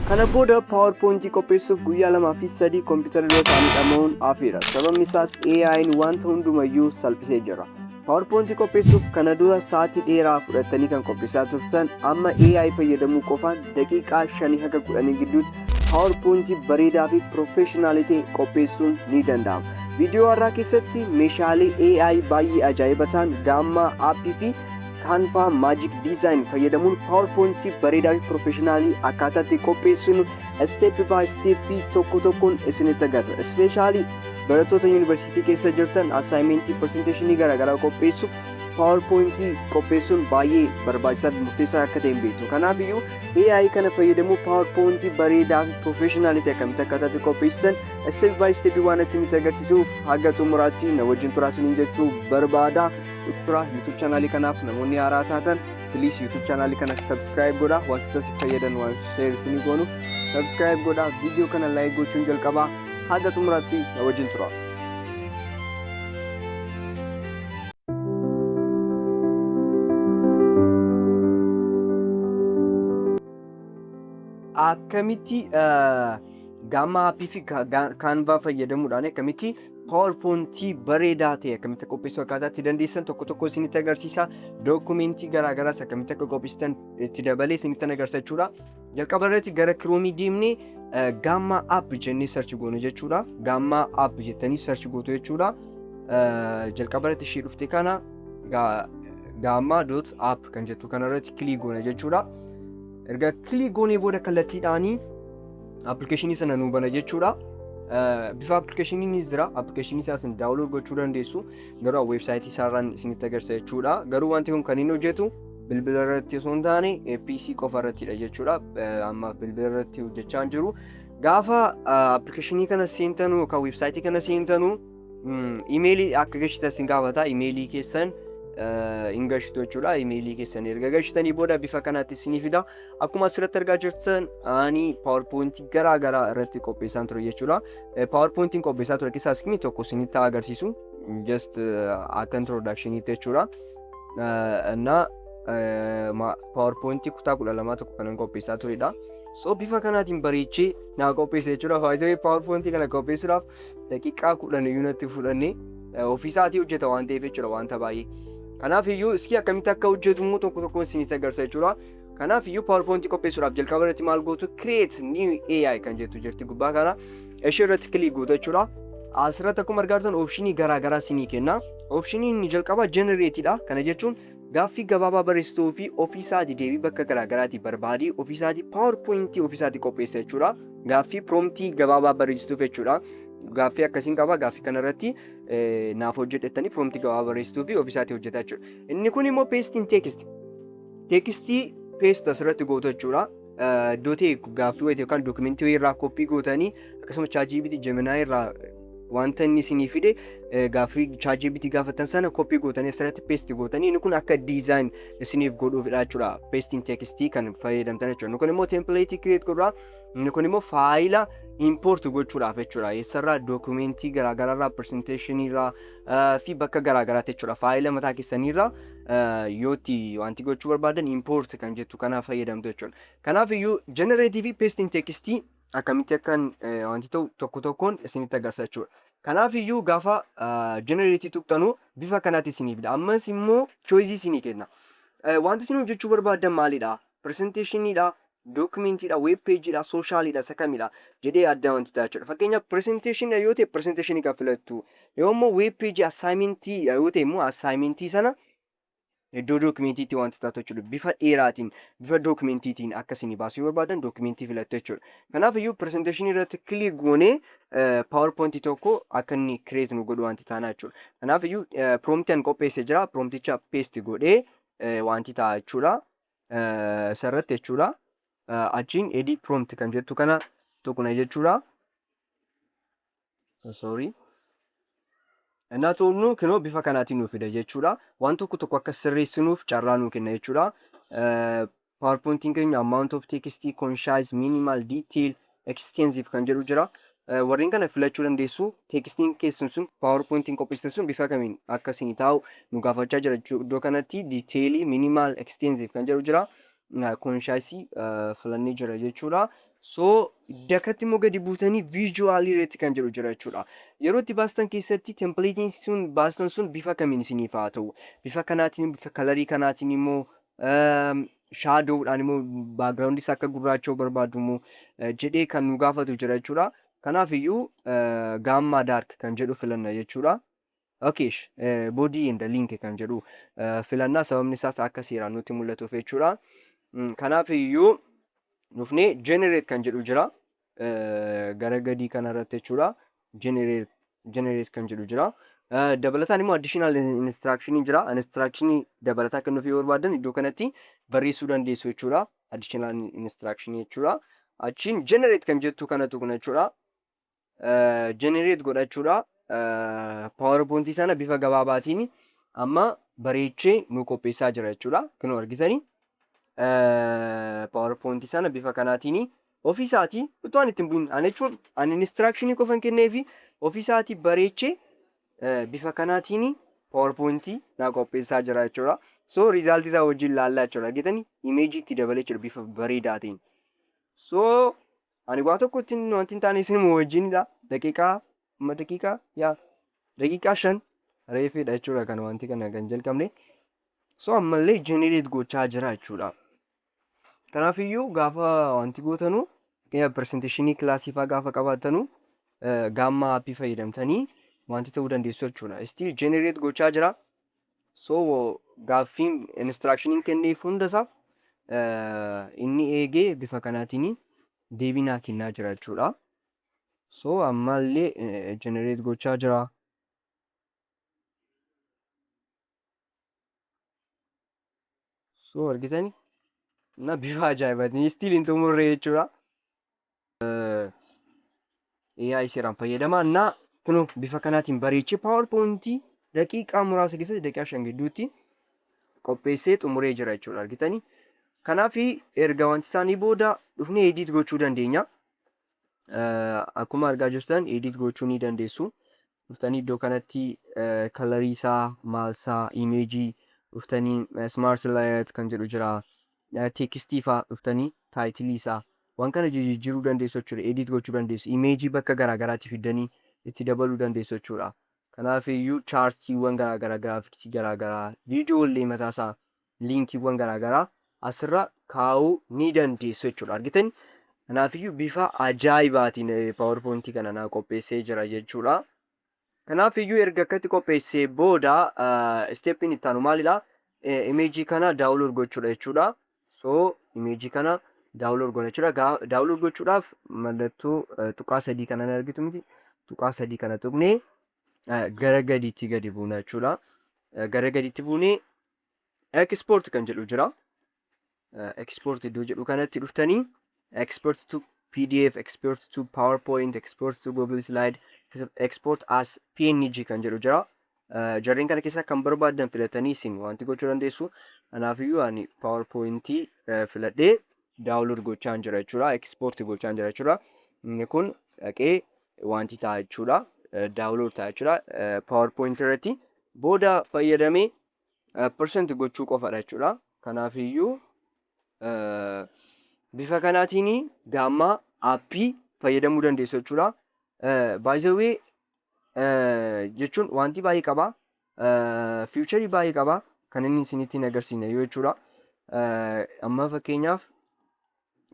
Kana booda PowerPoint qopheessuuf guyyaa lamaa fi sadii kompiitara dura ta'anii dhama'uun hafeera. Sababni isaas AI'n wanta hundumayyuu salphisee jira. PowerPoint qopheessuuf kana dura sa'aatii dheeraa fudhattanii kan qopheessaa turtan amma AI fayyadamuu qofaan daqiiqaa 5 haga 10 gidduutti PowerPoint bareedaa fi professional ta'e qopheessuun ni danda'ama. Viidiyoo har'aa keessatti meeshaalee AI baay'ee ajaa'iba ta'an Gamma app fi Canva Magic Design fayyadamuun PowerPoint bareedaa fi professionaalii akkaataa itti qopheessinu step by step tokko tokkoon isinitti agarsiisa. Especially barattoota yuunivarsiitii keessa jirtan assignmentii presentationii garaagaraa qopheessuuf PowerPoint qopheessuun baay'ee barbaachisaa fi murteessaa akka ta'e hin beektu. Kanaaf iyyuu AI kana fayyadamuu PowerPoint bareedaa fi professionaalii ta'e akkamitti akkaataa itti qopheessitan step by step waan isinitti agarsiisuuf haga xumuraatti na wajjin turaa isiniin jechuu barbaada. Tura YouTube chaanaalii kanaaf namoonni haaraa taatan please YouTube chaanaalii kana subscribe godhaa, wantoota si fayyadan waan share isinii goonu subscribe godhaa, viidiyoo kana like gochuun jalqabaa, haga xumuraatti na wajjin tura. Akkamitti Gamma app fi Canva fayyadamuudhaan akkamitti PowerPoint bareedaa ta'e akkamitti qopheessuu akkaataa itti dandeessan tokko tokko isinitti agarsiisa. Dookumentii garaagaraas akkamitti akka qopheessitan itti dabalee isinitti agarsiisa jechuudha. Jalqaba irratti gara Chrome deemnee Gamma app jennee search goonu jechuudha. Gamma app jettanii search gootu jechuudha. Jalqaba irratti ishee dhufte kana Gamma dot app kan jettu kana irratti click goona jechuudha. Erga click goonee booda kallattiidhaanii appilikeeshinii sana nuu bana jechuudha. Bifa appilikeeshiniinis jira. Appilikeeshinii isaa isin download gochuu dandeessu. Garuu weebsaayitii isaarraan isinitti agarsiisa jechuudha. Garuu wanti kun kan inni hojjetu bilbila irratti osoo hin taane PC qofa irrattidha jechuudha. Amma bilbila irratti hojjechaa hin jiru. Gaafa appilikeeshinii kana seentanu yookaan weebsaayitii kana seentanu imeelii akka gashitan isin gaafata. Imeelii keessan hin gashitu jechuudha. Imeelii keessan erga gashitanii booda bifa kanaatti isinii fida. Akkuma asirratti argaa jirtan ani PowerPoint garaa garaa irratti qopheessaan ture jechuudha. PowerPointiin qopheessaa ture keessaa isin tokko isinitti agarsiisu. Just akka introductioniitti jechuudha. Na PowerPoint kutaa 12 tokko kanan qopheessaa turedha. So bifa kanaatiin bareechee naa qopheesse jechuudha. Faayidaan PowerPoint kana qopheessuudhaaf daqiiqaa 10 iyyuu natti fudhanne, ofiisaatii hojjeta waan ta'eef jechuudha wanta baay'ee. Kanaaf iyyuu iski akkamitti akka hojjetu immoo tokko tokkoon isinitti agarsiisa jechuudha. Kanaaf iyyuu PowerPoint qopheessuudhaaf jalqaba irratti maal gootu? Create new AI kan jettu jirti gubbaa kana. Ishee irratti click gootu jechuudha. Asirratti akkuma argaa jirtan optionii garaa garaa isinii kenna. Optionii inni jalqabaa generate dha. Kana jechuun gaaffii gabaabaa barreessituu fi ofiisaatii deebii bakka garaa garaatii barbaadee ofiisaatii PowerPoint ofiisaatii qopheessa jechuudha. Gaaffii promptii gabaabaa barreessituuf jechuudha. Gaaffii akkasiin qaba. Gaaffii kanarratti naaf hojjedhettanii promptii gabaabaa barreessituu fi ofiisaatii hojjeta jechuudha. Inni kun immoo pasting text. Teekstii paste asirratti gootu jechuudha. Iddoo ta'e gaaffii wayii yookaan dookumentii wayii irraa koppii gootanii akkasuma ChatGPT, Gemini irraa wanta inni isinii fide gaaffii ChatGPT gaafattan sana koppii gootanii asirratti paste gootanii inni kun akka design isiniif godhuufidha jechuudha. Pasting teekstii kan fayyadamtan jechuudha. Inni kun immoo template create godha. Inni kun immoo faayila import gochuudhaaf jechuudha. Eessarraa? Dookumentii garaagaraarraa, presentationirraa fi bakka garaagaraatti jechuudha. Faayila mataa keessaniirraa yoo itti wanti gochuu barbaadan import kan jettu kana fayyadamtu jechuudha. Kanaaf iyyuu generative fi pasting teekstii akkamitti akkan wanti ta'u tokko tokkoon isinitti agarsiisa jechuudha. Kanaaf iyyuu gaafa generate tuqxanu bifa kanaatti isinii fida. Ammas immoo choice isinii kenna. Wanti isin hojjechuu barbaaddan maalidha? Presentationiidha, documentidha, web pageidha, socialidha, isa kamidha jedhee adda wanti ta'a jechuudha. Fakkeenyaaf presentation yoo ta'e presentation kan filattu. Yoo immoo web page assignment yoo ta'e immoo assignment sana iddoo dokumentiitti wanti taatu jechuudha. Bifa dheeraatiin, bifa dokumentiitiin akka isinii baasuu yoo barbaadan dokumentii filattu jechuudha. Kanaaf iyyuu presentation irratti click goonee PowerPoint tokko akka inni create nu godhu wanti taana jechuudha. Kanaaf iyyuu prompt an qopheessee jira. Prompticha paste godhee wanti ta'a jechuudha. Isarratti jechuudha. Achiin edit prompt kan jettu kana tuqna jechuudha. Sorry. Innaa tuqnu kinoo bifa kanaatiin nuuf fida jechuudha. Waan tokko tokko akka sirreessinuuf carraa nuu kenna jechuudha. PowerPointiin keenya amount of text, concise, minimal, detail, extensive kan jedhu jira. Warreen kana filachuu dandeessu. Teekstiin keessan sun, PowerPointiin qopheessitan sun bifa kamiin akka isinii taa'u nu gaafachaa jira jechuudha. Iddoo kanatti detailii, minimal, extensive kan jedhu jira. Concise filannee jira jechuudha. So dakatti immoo gadi buutanii visual irratti kan jedhu jira jechuudha. Yeroo itti baastan keessatti templateiin sun baastan sun bifa kamiin isiniif haa ta'u. Bifa kanaatiin, bifa colorii kanaatiin immoo, shadowdhaan immoo, background isaa akka gurraacha'u barbaadu immoo jedhee kan nu gaafatu jira jechuudha. Kanaaf iyyuu Gamma Dark kan jedhu filanna jechuudha. Okay, body and link kan jedhu filannaa, sababni isaas akka seeraan nutti mul'atuuf jechuudha. Kanaaf iyyuu dhufnee generate kan jedhu jira. Gara gadii kanarratti jechuudha. Generate kan jedhu jira. Dabalataan immoo additional instruction jira. Instruction dabalataa kennuuf yoo barbaadan iddoo kanatti barreessuu dandeessu jechuudha. Additional instruction jechuudha. Achiin generate kan jettu kanatu kun jechuudha. Generate godha jechuudha. PowerPoint sana bifa gabaabaatiin amma bareechee nu qopheessaa jira jechuudha. Kunoo argitanii, PowerPoint sana bifa kanaatiin ofii isaatii utuu ani ittiin bu'in, ani jechuun ani instruction qofan kenneefi, ofii isaatii bareechee bifa kanaatiin PowerPoint naa qopheessaa jira jechuudha. So result isaa wajjin laallaa jechuudha. Argitanii, image itti dabalee jechuudha bifa bareedaa ta'een. So ani waa tokko ittiin wanti hin taane isinuma wajjinidha. Daqiiqaa amma daqiiqaa yaa daqiiqaa 5 reefidha jechuudha kan wanti kana kan jalqabne. So ammallee generate gochaa jira jechuudha. Kanaafiyyuu gaafa wanti gootanu, fakkeenyaaf presentation classii fa'aa gaafa qabaattanu, Gamma app fayyadamtanii wanti ta'uu dandeessu jechuudha. Still generate gochaa jira. So gaaffiin instructioniin kenneef hundasaa inni eegee bifa kanaatiin deebii naa kennaa jira jechuudha. So ammallee generate gochaa jira. So argitanii na bifa ajaa'ibaatiin still hin xumurre jechuudha. AI seeraan fayyadamaa na kun bifa kanaatiin bareechee PowerPoint daqiiqaa muraasa keessatti, daqiiqaa 5 gidduutti qopheessee xumuree jira jechuudha, argitanii. Kanaaf erga wanti isaanii booda dhufnee edit gochuu dandeenya. Akkuma argaa jirtan edit gochuu ni dandeessu. Dhuftanii iddoo kanatti colorii isaa, maal isaa, image dhuftanii smart layout kan jedhu jira. Textii fa'aa dhuftanii title isaa waan kana jijjiiruu dandeessu jechuudha. Edit gochuu dandeessu. Image bakka garaagaraatti fiddanii itti dabaluu dandeessu jechuudha. Kanaaf iyyuu chartiiwwan garaagaraa, graphicsii garaagaraa, viidiyoolee mataasaa, linkiiwwan garaagaraa asirra kaa'uu ni dandeessu jechuudha. Argitan, kanaafiyyuu bifa ajaa'ibaatiin PowerPointii kana naa qopheessee jira jechuudha. Kanaafiyyuu erga akkatti qopheessee booda stepiin itti aanu maalidha? Image kana download gochuudha jechuudha. So image kana download goona jechuudha. Download gochuudhaaf mallattoo tuqaa sadii kana argitu miti. Tuqaa sadii kana tuqnee gara gadiitti gadi buuna jechuudha. Gara gadiitti buunee export kan jedhu jira. Export iddoo jedhu kanatti dhuftanii export to PDF, export to PowerPoint, export to Google Slide, export as PNG kan jedhu jira. Jarreen kana keessaa kan barbaadan filatanii isin wanti gochuu dandeessu. Kanaafiyyuu ani PowerPointii filadhee download gochaan jira jechuudha. Export gochaan jira jechuudha. Inni kun dhaqee wanti ta'a jechuudha. Download ta'a jechuudha. PowerPoint irratti booda fayyadamee present gochuu qofadha jechuudha. Kanaafiyyuu bifa kanaatiin Gamma app fayyadamuu dandeessu jechuudha. By the way jechuun wanti baay'ee qaba. Feature baay'ee qaba. Kan inni isinitti hin agarsiisne yoo jechuudha. Amma fakkeenyaaf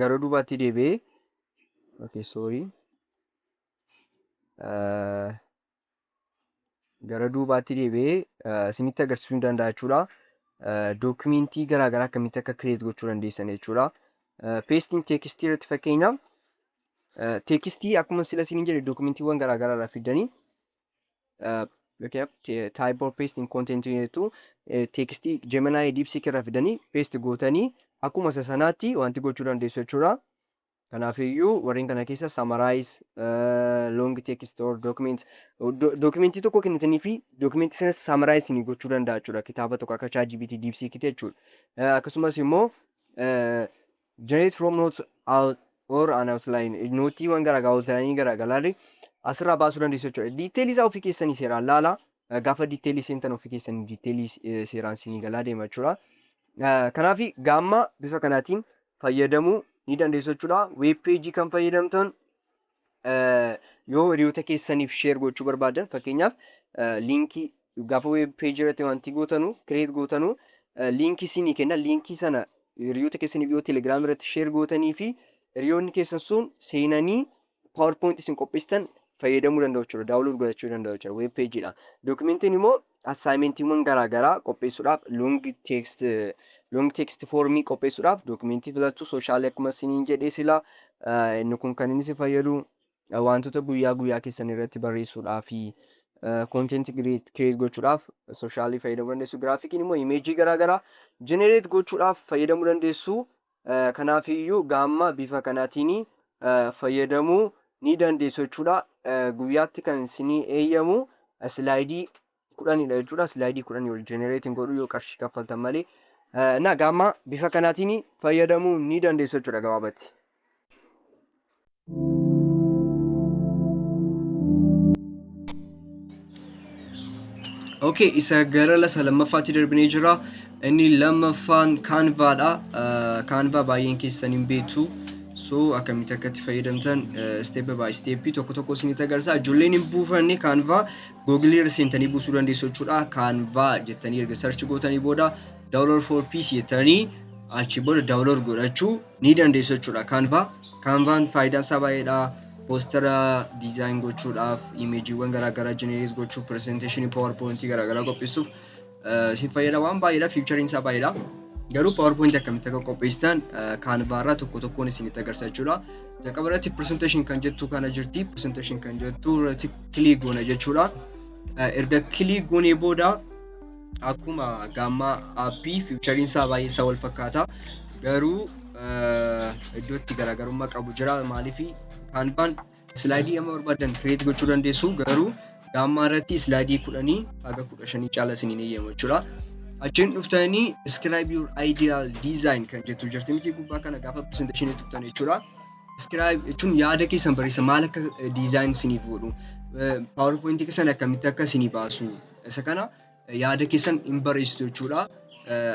gara duubaatti deebi'ee, okay, sorry, gara duubaatti deebi'ee isinitti agarsiisuu ni danda'a jechuudha. Documentii garaagaraa akkamitti akka create gochuu dandeessan jechuudha. Pasting textii irratti, fakkeenyaaf textii akkuma sila isiniin jedhe documentiiwwan garaagaraa irraa fiddanii type or pasting content jettu, textii Gemini, DeepSeek irraa fidanii paste gootanii akkuma isa sanaatti wanti gochuu dandeessu jechuudha. Kanaafiyyuu warreen kana keessa summarize long text or document, documentii tokko kennitanii fi documentii sana summarize ni gochuu danda'a jechuudha. Kitaaba tokko akka ChatGPT, DeepSeek jechuudha. Akkasumas immoo generate from notes or an outline, noteiiwwan garaagaraa, outline garaagaraa asirraa baasuu dandeessu jechuudha. Detailii isaa ofii keessanii seeraan laala. Gaafa detailii seentan ofii keessanii detailii seeraan sinii galaa deema jechuudha. Kanaaf Gamma bifa kanaatiin fayyadamuu ni dandeessu jechuudha. Web page kan fayyadamtan yoo hiriyoota keessaniif share gochuu barbaadan, fakkeenyaaf linkii gaafa web page irratti wanti gootanu, create gootanu, linkii isinii kenna. Linkii sana hiriyoota keessaniif yoo Telegram irratti share gootanii fi hiriyoonni keessan sun seenanii PowerPoint isin qopheessitan fayyadamuu danda'u jechuudha. Download godhachuu danda'u jechuudha web pageidha. Documentiin immoo assignmentiiwwan garaagaraa qopheessuudhaaf, long text formii qopheessuudhaaf documentii filachuu. Socialii akkuma isiniin jedhee sila, inni kun kan inni si fayyadu wantoota guyyaa guyyaa keessan irratti barreessuudhaa fi content create gochuudhaaf socialii fayyadamuu dandeessu. Graphiciin immoo imageii garaagaraa generate gochuudhaaf fayyadamuu dandeessu. Kanaafiyyuu Gamma bifa kanaatiin fayyadamuu ni dandeessu jechuudha. Guyyaatti kan isinii eeyyamu slideii 10dha jechuudha. Slideii 10 ol generate hin godhu yoo qarshii kaffaltan malee. Na Gamma bifa kanaatiin fayyadamuu ni dandeessu jechuudha gabaabatti. Okay, isa gara lasa lammaffaatti darbinee jira. Inni lammaffaan Canvaadha. Canva baay'een keessan hin beektu. So akkamitti akka itti fayyadamtan step by step tokko tokko isinitti agarsiisa. Ijoolleen hin buufanne Canva Google irra seentanii buusuu dandeessu jechuudha. Canva jettanii erga search gootanii booda download for PC jettanii achi booda download godhachuu ni dandeessu jechuudha. Canvaan faayidaan isaa baay'eedha. Postera design gochuudhaaf, imageiiwwan garaagaraa generate gochuuf, presentationii PowerPointii garaagaraa qopheessuuf isin fayyada. Waan baay'eedha. Featureiin isaa baay'eedha. Garuu PowerPointii akkamitti akka qopheessitan Canva irraa tokko tokkoon isinitti agarsiisa jechuudha. Jalqaba irratti presentation kan jettu kana jirti. Presentation kan jettu irratti click goona jechuudha. Erga click goonee booda akkuma Gamma appii featureiin isaa baay'ee isaa wal fakkaata. Garuu iddoo itti garaagarummaa qabu jira. Maaliif? Canvaan slideii amma barbaadan create gochuu dandeessu, garuu Gamma irratti slideii 10 haga 15 caala isiniin eeyyamu jechuudha. Achiin dhuftanii "describe your ideal design" kan jettu jirti miti gubbaa kana gaafa presentation tuqxan jechuudha. Describe jechuun yaada keessan barreessa, maal akka design isiniif godhu, PowerPoint keessan akkamitti akka isinii baasu, isa kana yaada keessan hin barreessitu jechuudha.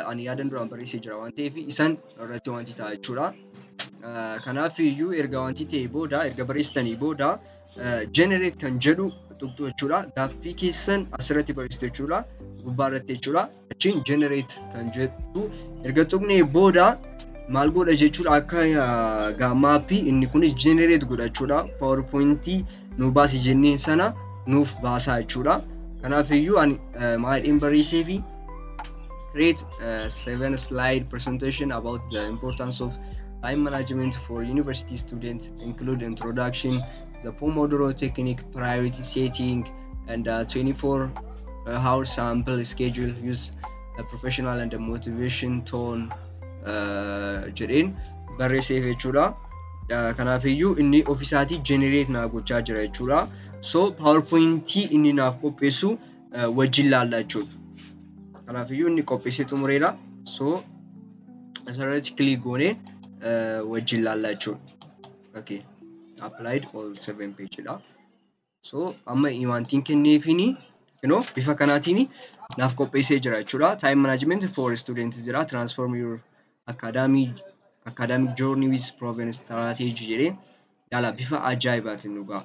Ani yaadan duraan barreessee jira waan ta'eef isan irratti wanti ta'a jechuudha. Kanaaf iyyuu erga wanti ta'e booda, erga barreessitanii booda, generate kan jedhu tuqxu jechuudha. Gaaffii keessan asirratti barreessitu jechuudha. Gubbaa irratti jechuudha. Achiin generate kan jedhu erga tuqnee booda maal godha jechuudha? Akka Gamma appii inni kunis generate godha jechuudha. PowerPointii nu baasi jenneen sana nuuf baasaa jechuudha. Kanaaf iyyuu ani maal barreessee fi "create a seven slide presentation about the importance of time management for university students, include introduction, the Pomodoro technique, priority setting and 24 hour sample schedule, use a professional and a motivation tone" jedheen barreesseef jechuudha. Kanaafiyyuu inni ofisaatii generate naa gochaa jira jechuudha. So PowerPointii inni naaf qopheessu wajjin laalla jechuudha. Kanaafiyyuu inni qopheessee xumureera. So asirratti click goonee wajjin laalla jechuudha. Okay. Applied all seven page dha. So amma wantiin kenneefini bifa kanaatiin naaf qopheessee jira jechuudha. Time management for students jira. Transform your academic journey with proven strategy jedhee yaala bifa ajaa'ibaatiin dhugaa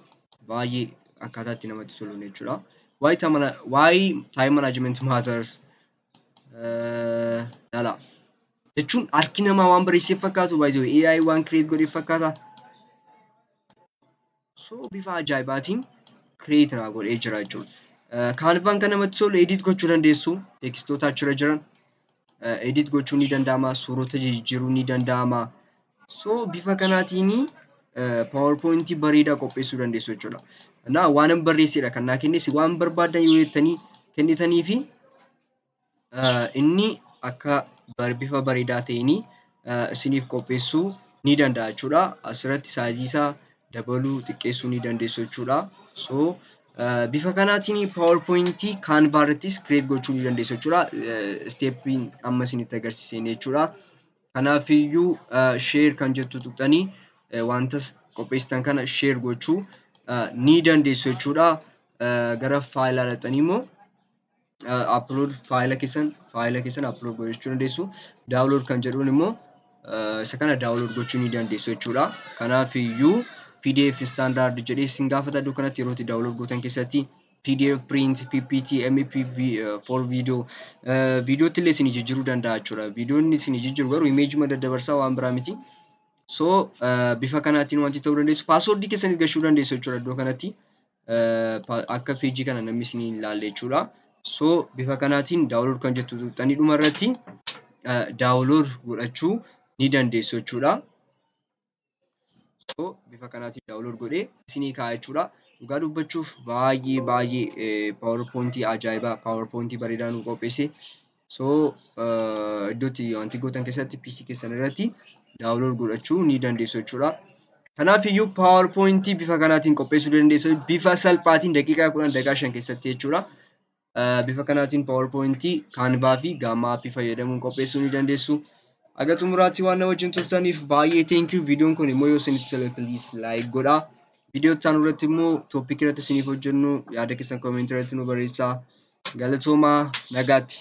baay'ee akkaataa itti namatti toluun jechuudha. Why time management matters yaala jechuun harki namaa waan barreessee fakkaatu, baay'ee AI waan create godhee fakkaata. So bifa ajaa'ibaatiin create naa godhee jira jechuudha. Canvaan kan namatti tolu edit gochuu dandeessu, textoota achirra jiran edit gochuun ni danda'ama, suurota jijjiiruun ni danda'ama. So bifa kanaatiin PowerPointii bareedaa qopheessuu dandeessu jechuudha. Naa waan barreessedha kan naa kennes. Waan barbaadan yoo jettanii kennitanii fi inni akka bifa bareedaa ta'een isiniif qopheessuu ni danda'a jechuudha. Asirratti sizeii isaa dabaluu, xiqqeessuu ni dandeessu jechuudha. So bifa kanaatiin PowerPointii Canva irrattis create gochuu ni dandeessu jechuudha. Steppiin amma isinitti agarsiiseen jechuudha. Kanaafiyyuu share kan jettu tuqxanii wanta qopheessitan kana share gochuu ni dandeessu jechuudha. Gara fileaa dhaqxanii immoo Upload faayila keessan upload gochuu dandeessu. Download kan jedhuun immoo isa kana download gochuu ni dandeessu jechuudha. Kanaaf iyyuu PDF standard jedhee isin gaafata iddoo kanatti yeroo itti download gootan keessatti PDF, print, PPT, MP4 video, viidiyootti illee isin jijjiiruu danda'a jechuudha. Viidiyoon isin jijjiiru garuu imeejii daddabarsaa, waan biraa miti. So bifa kanaatiin wanti ta'uu dandeessu. Paaswordii keessanis gashuu dandeessu jechuudha iddoo kanatti. Akka peejii kana namni isin hin ilaalle jechuudha. So bifa kanaatiin download kan jettu tuqxanii dhuma irratti download godhachuu ni dandeessu jechuudha. So bifa kanaatiin download godhee isinii kaa'a jechuudha. Dhugaa dubbachuuf baay'ee baay'ee PowerPointii ajaa'ibaa, PowerPointii bareedaa nu qopheesse. So iddoo itti wanti gootan keessatti PC keessan irratti download godhachuu ni dandeessu jechuudha. Kanaaf iyyuu PowerPointii bifa kanaatiin qopheessuu dandeessu, bifa salphaatiin daqiiqaa 10, daqiiqaa 5 keessatti jechuudha. Bifa kanaatiin PowerPointii Canva fi Gamma appii fayyadamuun qopheessuu ni dandeessu. Haga xumuraatti waan na wajjin turtaniif baay'ee thank you. Viidiyoon kun immoo yoo isinitti tole, please like godhaa. Viidiyoo itti aanu irratti immoo topicii irratti isiniif hojjennu yaada keessan commentii irratti nu barreessaa. Galatoomaa, nagaatti.